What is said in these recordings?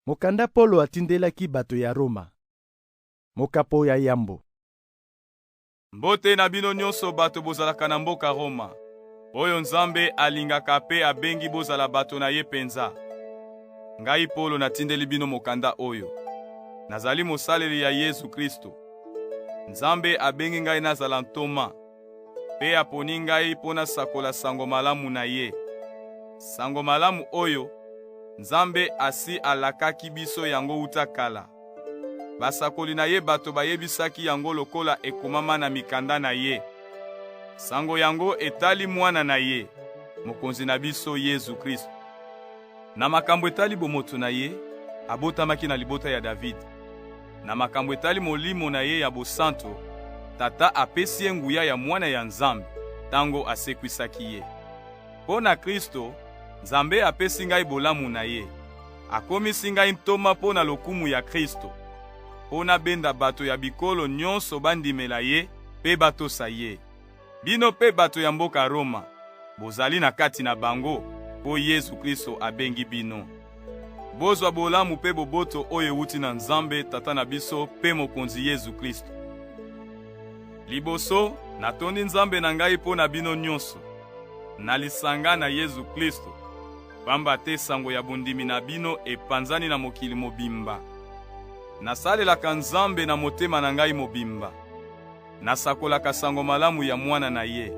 Mokanda Polo atindelaki bato ya Roma. Mokapo ya yambo. Mbote na bino nyonso bato bozalaka na mboka Roma, oyo Nzambe alingaka pe abengi bozala bato na ye penza. Ngai Polo natindeli bino mokanda oyo. Nazali mosaleli ya Yezu Kristo. Nzambe abengi ngai nazala ntoma mpe aponi ngai mpo nasakola sango malamu na ye. Sango malamu oyo Nzambe asi alakaki biso yango wuta kala. Basakoli na ye bato bayebisaki yango lokola ekomama na mikanda na ye. Sango yango etali Mwana na ye, Mokonzi na biso Yezu Kristo. Na makambo etali bomoto na ye, abotamaki na libota ya David. Na makambo etali molimo na ye ya bosanto, Tata apesi ye nguya ya Mwana ya Nzambe tango asekwisaki ye. Mpo na Kristo, Nzambe apesi ngai bolamu na ye. Akomisi ngai ntoma mpo na lokumu ya Kristo, mpo nabenda bato ya bikolo nyonso bandimela ye mpe batosa ye. Bino mpe bato ya mboka Roma, bozali na kati na bango, mpo Yezu Kristo abengi bino. Bozwa bolamu mpe boboto oyo ewuti na Nzambe Tata na biso mpe Mokonzi Yezu Kristo. Liboso, natondi Nzambe na ngai mpo na bino nyonso, na lisanga na Yezu Kristo, pamba te sango ya bondimi na bino epanzani na mokili mobimba. Nasalelaka Nzambe na motema na ngai mobimba. Nasakolaka sango malamu ya Mwana na ye.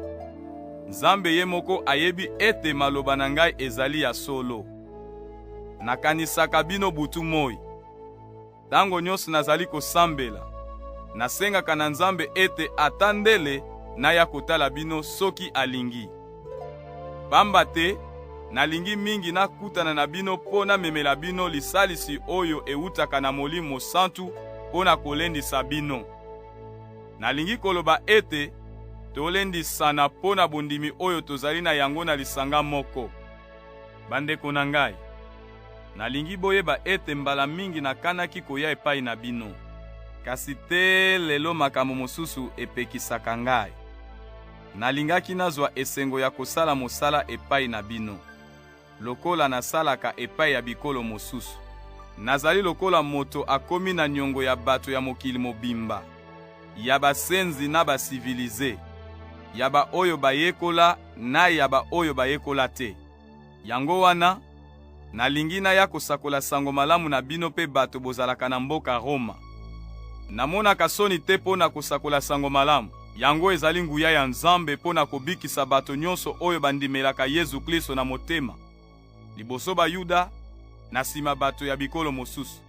Nzambe ye moko ayebi ete maloba na ngai ezali ya solo. Nakanisaka bino butu moi. Tango nyonso nazali kosambela, nasengaka na Nzambe ete ata ndele naya kotala bino soki alingi. Pamba te nalingi mingi nakutana na bino mpo namemela bino lisalisi oyo ewutaka na Molimo Mosantu mpo na kolendisa bino. Nalingi koloba ete tolendisana mpo na bondimi oyo tozali na yango na lisanga moko. Bandeko na ngai, nalingi boyeba ete mbala mingi nakanaki koya epai na bino, kasi tee lelo makambo mosusu epekisaka ngai. Nalingaki nazwa esengo ya kosala mosala epai na bino, lokola nasalaka epai ya bikolo mosusu. Nazali lokola moto akomi na niongo ya bato ya mokili mobimba, ya basenzi na basivilize, ya baoyo bayekola na ya baoyo bayekola te. Yango wana, nalingi naya kosakola sango malamu na bino mpe bato bozalaka na mboka Roma. Namonaka soni te mpo na kosakola sango malamu. Yango ezali nguya ya Nzambe mpo na kobikisa bato nyonso oyo bandimelaka Yezu Klisto na motema, liboso Bayuda, na sima bato ya bikolo mosusu.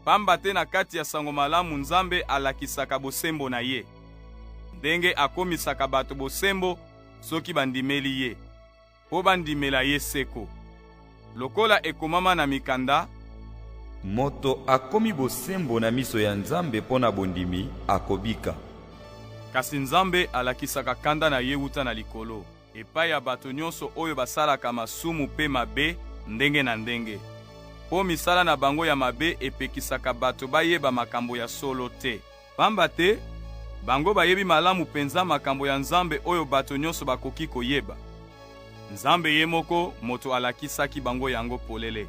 Pamba te na kati ya sango malamu Nzambe alakisaka bosembo na ye, ndenge akomisaka bato bosembo soki bandimeli ye. mpo bandimela ye seko. Lokola ekomama na mikanda, Moto akomi bosembo na miso ya Nzambe mpo na bondimi, akobika. Kasi Nzambe alakisaka kanda na ye wuta na likolo epai ya bato nyonso oyo basalaka masumu mpe mabe ndenge na ndenge, mpo misala na bango ya mabe epekisaka bato bayeba makambo ya solo te. Pamba te, bango bayebi malamu penza makambo ya Nzambe oyo bato nyonso bakoki koyeba. Nzambe ye moko moto alakisaki bango yango polele.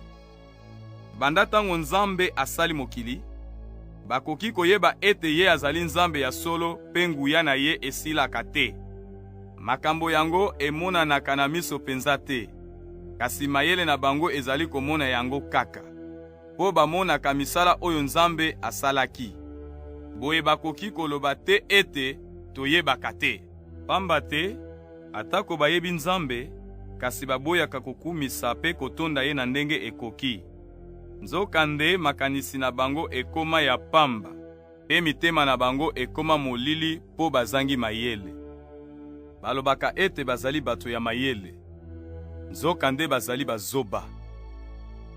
Banda tango Nzambe asali mokili, bakoki koyeba ete ye azali Nzambe ya solo mpe nguya na ye esilaka te. Makambo yango emonanaka na miso penza te, kasi mayele na bango ezali komona yango kaka. mpo bamonaka misala oyo Nzambe asalaki. Boye bakoki koloba te ete toyebaka te. Pamba te, atako bayebi Nzambe, kasi baboyaka kokumisa mpe kotonda ye na ndenge ekoki. Nzokande makanisi na bango ekoma ya pamba. Mpe mitema na bango ekoma molili mpo bazangi mayele. Balobaka ete bazali bato ya mayele, nzokande bazali bazoba.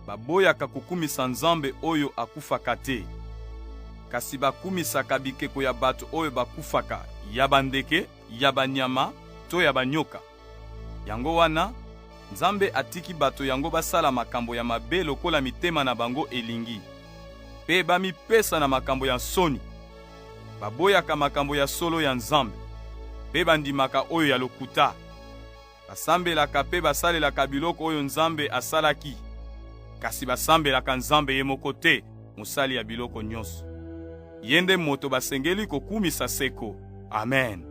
Baboyaka kokumisa Nzambe oyo akufaka te, kasi bakumisaka bikeko ya bato oyo bakufaka, ya bandeke, ya banyama to ya banyoka. Yango wana, Nzambe atiki bato yango basala makambo ya mabe lokola mitema na bango elingi, mpe bamipesa na makambo ya nsoni. Baboyaka makambo ya solo ya Nzambe, mpe bandimaka oyo ya lokuta. Basambelaka mpe basalelaka biloko oyo Nzambe asalaki. Kasi basambelaka Nzambe ye moko te, mosali ya biloko nyonso. Ye nde moto basengeli kokumisa seko. Amen.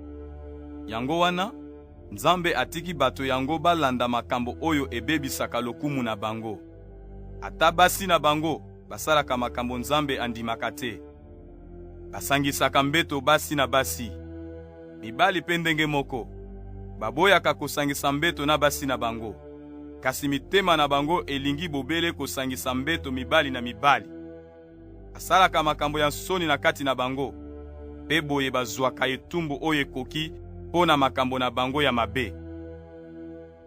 Yango wana, Nzambe atiki bato yango balanda makambo oyo ebebisaka lokumu na bango. Ata basi na bango basalaka makambo Nzambe andimaka te. Basangisaka mbeto basi na basi. Mibali mpe ndenge moko, baboyaka kosangisa mbeto na basi na bango, kasi mitema na bango elingi bobele kosangisa mbeto mibali na mibali. Basalaka makambo ya nsoni na kati na bango, mpe boye bazwaka etumbu oyo ekoki mpo na makambo na bango ya mabe.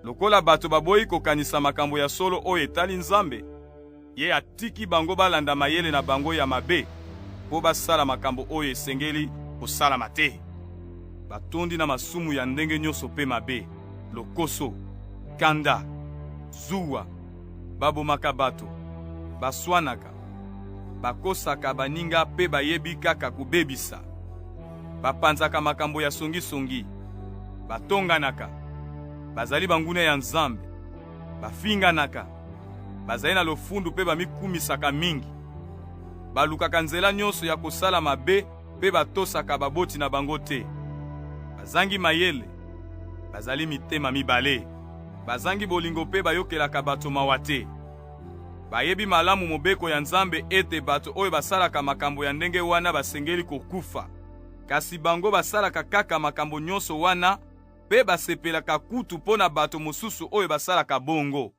Lokola bato baboyi kokanisa makambo ya solo oyo etali Nzambe, ye atiki bango balanda mayele na bango ya mabe mpo basala makambo oyo esengeli kosalama te. Batondi na masumu ya ndenge nyonso mpe mabe, lokoso, kanda, zuwa, babomaka bato, baswanaka, bakosaka baninga mpe bayebi kaka kobebisa. Bapanzaka makambo ya songisongi, batonganaka, bazali banguna ya Nzambe, bafinganaka, bazali na lofundu mpe bamikumisaka mingi. Balukaka nzela nyonso ya kosala mabe mpe batosaka baboti na bango te. Bazangi mayele, bazali mitema mibale, bazangi bolingo mpe bayokelaka bato mawa te. Bayebi malamu mobeko ya Nzambe ete bato oyo basalaka makambo ya ndenge wana basengeli kokufa. Kasi bango basalaka kaka makambo nyonso wana mpe basepelaka kutu mpo na bato mosusu oyo basalaka bongo.